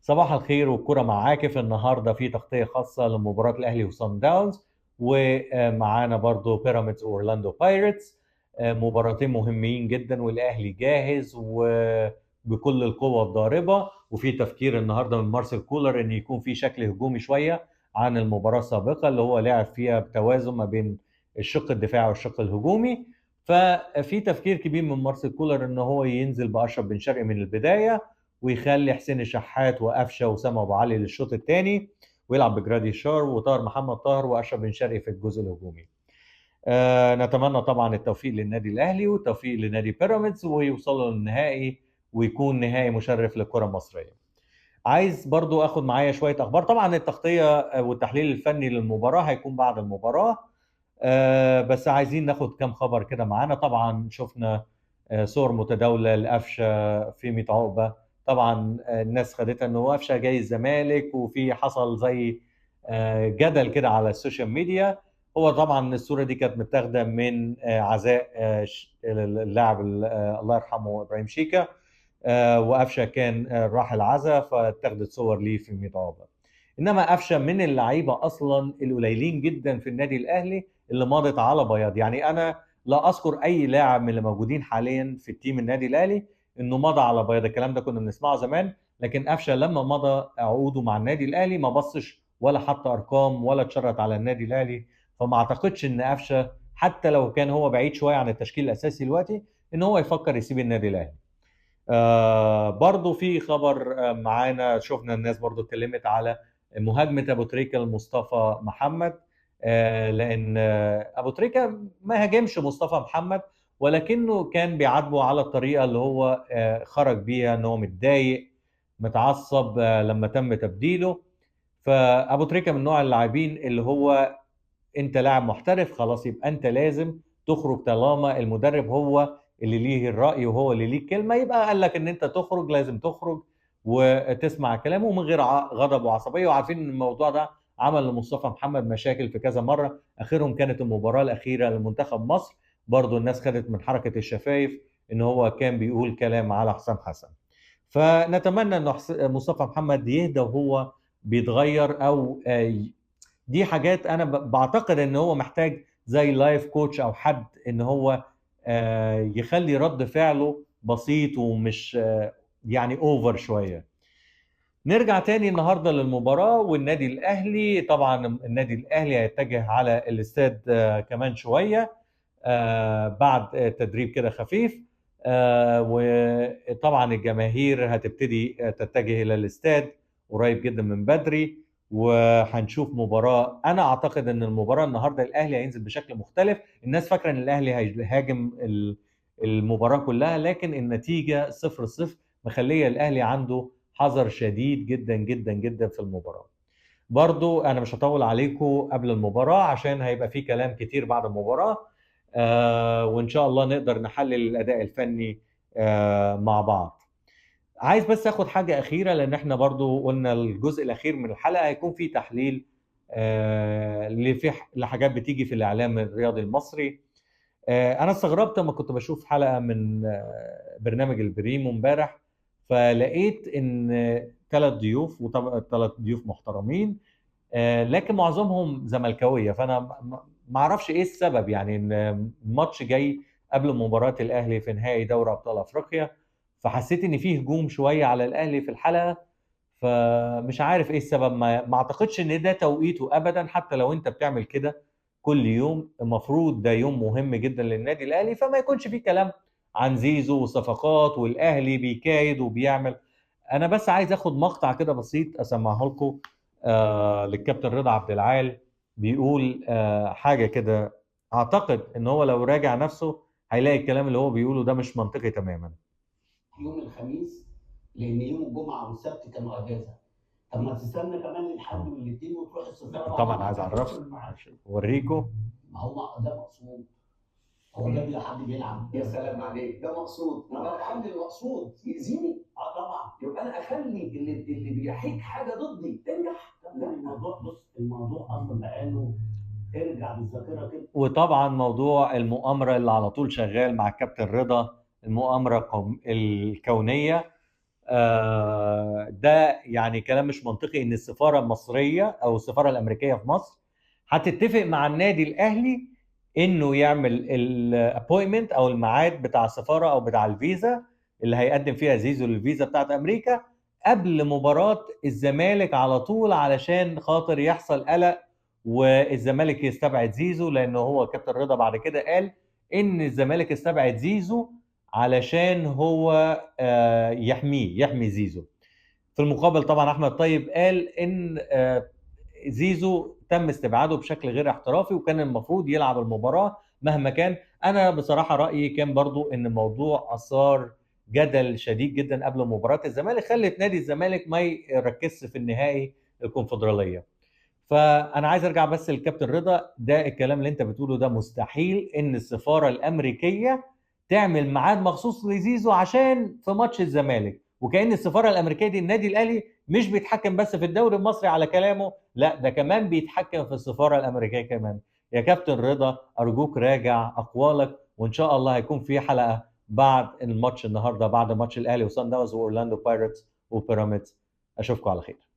صباح الخير والكرة مع عاكف. النهارده في تغطية خاصة لمباراة الأهلي وصن داونز، ومعانا برضو بيراميدز وأورلاندو بايرتس. مباراتين مهمين جدا، والأهلي جاهز وبكل القوة الضاربة. وفي تفكير النهارده من مارسيل كولر إن يكون في شكل هجومي شوية عن المباراة السابقة اللي هو لعب فيها بتوازن ما بين الشق الدفاعي والشق الهجومي. ففي تفكير كبير من مارسيل كولر إن هو ينزل بأشرف بن شرقي من البداية، ويخلي حسين الشحات وقفشه وسام ابو علي للشوط الثاني، ويلعب بجرادي شار وطاهر محمد طاهر واشرف بن شرقي في الجزء الهجومي. نتمنى طبعا التوفيق للنادي الاهلي والتوفيق لنادي بيراميدز، ويوصلوا للنهائي ويكون نهائي مشرف للكرة المصرية. عايز برضو اخد معايا شوية اخبار. طبعا التغطية والتحليل الفني للمباراة هيكون بعد المباراة، بس عايزين ناخد كام خبر كده معانا. طبعا شفنا صور متداوله لقفشه في 100 عقبه. طبعا الناس خدتها انه قفشه جاي الزمالك، وفي حصل زي جدل كده على السوشيال ميديا. هو طبعا الصورة دي كانت متاخده من عزاء اللاعب الله يرحمه ابراهيم شيكا، وقفشه كان راح العزاء، فاتاخدت صور ليه في 100 عقبه. انما قفشه من اللعيبة اصلا القليلين جدا في النادي الاهلي اللي مضت على بياض. يعني انا لا اذكر اي لاعب من اللي موجودين حاليا في ال team النادي الاهلي انه مضى على بياض. الكلام ده كنا بنسمعه زمان، لكن قفشه لما مضى عقوده مع النادي الاهلي ما بصش ولا حط ارقام ولا اتشرط على النادي الاهلي. فما اعتقدش ان قفشه حتى لو كان هو بعيد شوية عن التشكيل الاساسي دلوقتي ان هو يفكر يسيب النادي الاهلي. برضو في خبر معانا، شفنا الناس برضو اتكلمت على مهاجمه ابو تريكه لمصطفى محمد، لان ابو تريكه ما هاجمش مصطفى محمد، ولكنه كان بيعاتبه على الطريقة اللي هو خرج بيها، ان هو متضايق متعصب لما تم تبديله. فابو تريكه من نوع اللاعبين اللي هو انت لاعب محترف خلاص، يبقى انت لازم تخرج طالما المدرب هو اللي ليه الرأي وهو اللي ليه الكلمة، يبقى قال لك ان انت تخرج لازم تخرج وتسمع كلامه من غير غضب وعصبية. وعارفين ان الموضوع ده عمل لمصطفى محمد مشاكل في كذا مرة، اخرهم كانت المباراة الأخيرة لمنتخب مصر، برضو الناس خدت من حركة الشفايف ان هو كان بيقول كلام على حسام حسن. فنتمنى ان مصطفى محمد يهدى وهو بيتغير، او دي حاجات انا بعتقد ان هو محتاج زي life coach او حد ان هو يخلي رد فعله بسيط ومش over شوية. نرجع تاني النهارده للمباراة والنادي الاهلي. طبعا النادي الاهلي هيتجه على الاستاد كمان شوية، بعد تدريب كده خفيف، وطبعا الجماهير هتبتدي تتجه الى الاستاد قريب جدا من بدري، وهنشوف مباراة. انا اعتقد ان المباراة النهارده الاهلي هينزل بشكل مختلف. الناس فاكره ان الاهلي هيهاجم المباراة كلها، لكن النتيجة 0-0 مخليه الاهلي عنده حذر شديد جدا جدا جدا في المباراة. برضو انا مش هطول عليكم قبل المباراة عشان هيبقى في كلام كتير بعد المباراة، وان شاء الله نقدر نحلل الاداء الفني مع بعض. عايز بس اخد حاجة اخيرة، لان احنا برضو قلنا الجزء الاخير من الحلقة هيكون فيه تحليل لحاجات بتيجي في الاعلام الرياضي المصري. انا استغربت لما كنت بشوف حلقة من برنامج البريمو امبارح، فلقيت ان 3 ضيوف، وطبعا 3 ضيوف محترمين، لكن معظمهم زملكاويه. فانا ما اعرفش ايه السبب، ان الماتش جاي قبل مباراة الاهلي في نهائي دوري ابطال افريقيا، فحسيت ان فيه هجوم شوية على الاهلي في الحلقة، فمش عارف ايه السبب. ما اعتقدش ان ده توقيته ابدا، حتى لو انت بتعمل كده كل يوم، المفروض ده يوم مهم جدا للنادي الاهلي، فما يكونش فيه كلام عن زيزو وصفقات والاهلي بيكايد وبيعمل. انا بس عايز اخد مقطع كده بسيط اسمعه لكم، للكابتن رضا عبد العال، بيقول حاجة كده، اعتقد ان هو لو راجع نفسه هيلاقي الكلام اللي هو بيقوله ده مش منطقي تماما. يوم الخميس، لان يوم الجمعة والسبت كانوا اجازه، طب ما تستنى كمان للحد والاثنين وتروح السفارة. طبعا عايز اعرفكم اوريكم، ما هو ده مقصود، هو ده اللي حد بيلعب. يا سلام عليك، ده مقصود. انا اخلي المقصود يأذيني؟ طبعا. يبقى انا اخلي اللي بيحيك حاجة ضدي تنجح؟ لا، الموضوع بص، الموضوع اصلا بقاله، ارجع بالذاكرة كده. وطبعا موضوع المؤامرة اللي على طول شغال مع الكابتن رضا، المؤامرة الكونية، ده يعني كلام مش منطقي ان السفارة المصرية او السفارة الامريكية في مصر هتتفق مع النادي الاهلي انه يعمل ال appointment او الميعاد بتاع السفارة او بتاع الفيزا اللي هيقدم فيها زيزو للفيزا بتاعت امريكا قبل مباراة الزمالك على طول، علشان خاطر يحصل قلق والزمالك يستبعد زيزو، لانه هو كابتن رضا بعد كده قال ان الزمالك استبعد زيزو علشان هو يحميه، يحمي زيزو. في المقابل طبعا احمد طيب قال ان زيزو تم استبعاده بشكل غير احترافي وكان المفروض يلعب المباراة مهما كان. انا بصراحة رأيي كان برضو ان الموضوع اثار جدل شديد جدا قبل مباراة الزمالك، خلت نادي الزمالك ما يركزش في النهائي الكونفدرالية. فانا عايز ارجع بس للكابتن رضا، ده الكلام اللي انت بتقوله ده مستحيل ان السفارة الامريكية تعمل ميعاد مخصوص لزيزو عشان في ماتش الزمالك، وكأن السفارة الامريكية دي النادي الاهلي مش بيتحكم بس في الدوري المصري على كلامه، لا ده كمان بيتحكم في السفارة الامريكية كمان. يا كابتن رضا ارجوك راجع اقوالك، وان شاء الله هيكون في حلقة بعد الماتش النهارده، بعد ماتش الاهلي وصن داونز واورلاندو بايرتس وبيراميدز. اشوفكم على خير.